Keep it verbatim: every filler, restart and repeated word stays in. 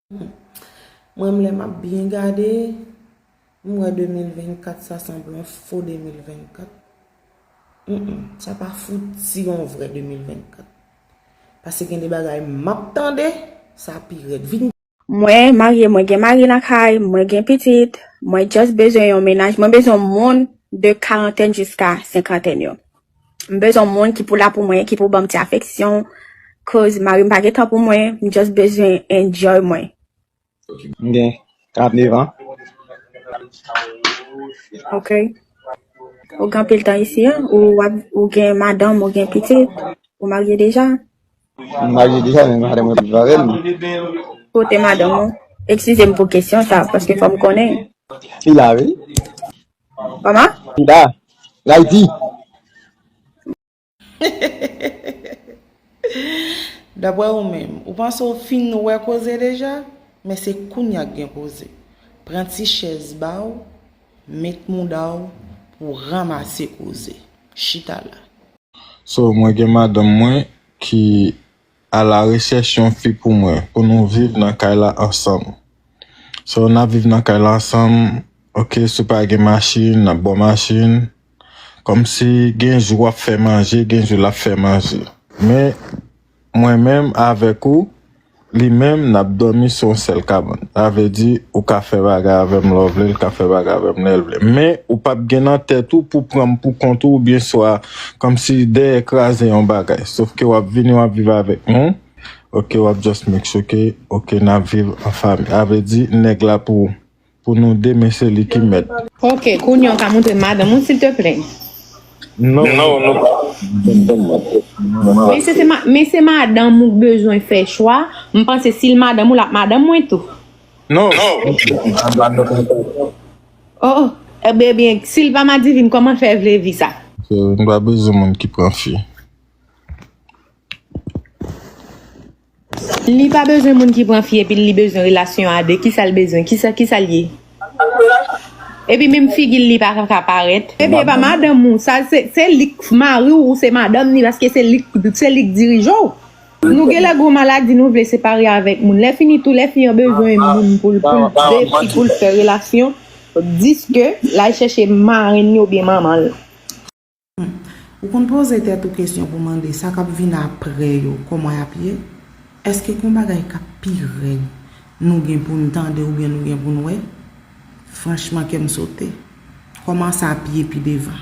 Mwen menm lè m ap byen gade, m wè de mil vennkat sa sanble yon fo de mil vennkat. Mm, mm, sa pa fouti yon vrè de mil vennkat. Paske gen de bagay m ap tande, sa pi rèd. Vin Mwen marye, mwen gen mari lakay, mwen gen pitit, mwen just bezwen yon mennaj, mwen bezwen moun de karantèn jiska senkantèn yo. M bezwen moun ki pou la pou mwen, ki pou ban m ti afeksyon, koz mari m pa gen tan pou mwen, m just bezwen enjoy mwen. M gen karantnèf an. Ok. Ou gen anpil tan isi a? Ou, w ap- ou gen madanm, ou gen pitit? Ou marye deja? M marye deja, men madanm mwen pa viv avè m. Kote madanm ou? Eskize m pou kesyon sa, paske fò m konnen. Li la, wi. Kòman? Li la. L Ayiti. Daprè ou menm, ou panse w fin wè koze deja? Men se kounye a k gen koze. Pran ti chèz ba w, met mouda w pou w ranmase koze. Chita la. So, mwen gen madanm mwen ki alarechèch yon fi pou mwen, pou nou viv nan kay la ansanm. So, n ap viv nan kay la ansanm, ok, si w pa gen machin, n ap ba w machin. Kòmsi gen jou w ap fè manje, gen jou l ap fè manje. Men, mwen menm avèk ou, li menm, n ap dòmi sou yon sèl kabann. Sa vle di, ou ka fè bagay avè m lè w vle, l ka fè bagay avè m lè l vle. Men, ou p ap gen nan tèt ou pou pran m pou kont ou, oubyen swa kòmsi dèyè kraze yon bagay. Sòf ke w ap vini, w ap viv avèk nou. Ok, w ap just make sure ke, ok, n ap viv an fanmi. Sa vle di, nèg la pou, pou nou de, men se li ki mèt. Ok, kounye a w ka montre m madanm ou, silteplè? Non. Men se, se ma- men se madanm ou k bezwen fè chwa. M panse si l madanm ou, l ap madanm mwen tou. Non. Oh, oh, ebyen, si l pa madivin, kòman fè vle vi sa? M pa bezwen moun ki pran fi. Li pa bezwen moun ki pran fi epi li bezwen relasyon a de. Kisa l bezwen? Kisa, kisa l ye? Epi menm figi l li pa ka parèt. Epi e pa madanm ou, sa se, se li k mari w, ou se madanm ni, paske se li, se li k dirije w. Nou genlè gon maladi, nou vle separe avèk moun. Lè fini tou, lè fi an bezwen moun pou l, pou l de fi, pou l fè relasyon, diske l al chèche marenn li oubyen manman l. Ou konn poze tèt ou kesyon pou mande sa k ap vin apre yo, kòman y ap ye? Èske gen yon bagay k ap pi rèd nou gen pou n tande oubyen nou gen pou n wè? Franchman, kè m sote. Kòman sa ap ye pi devan?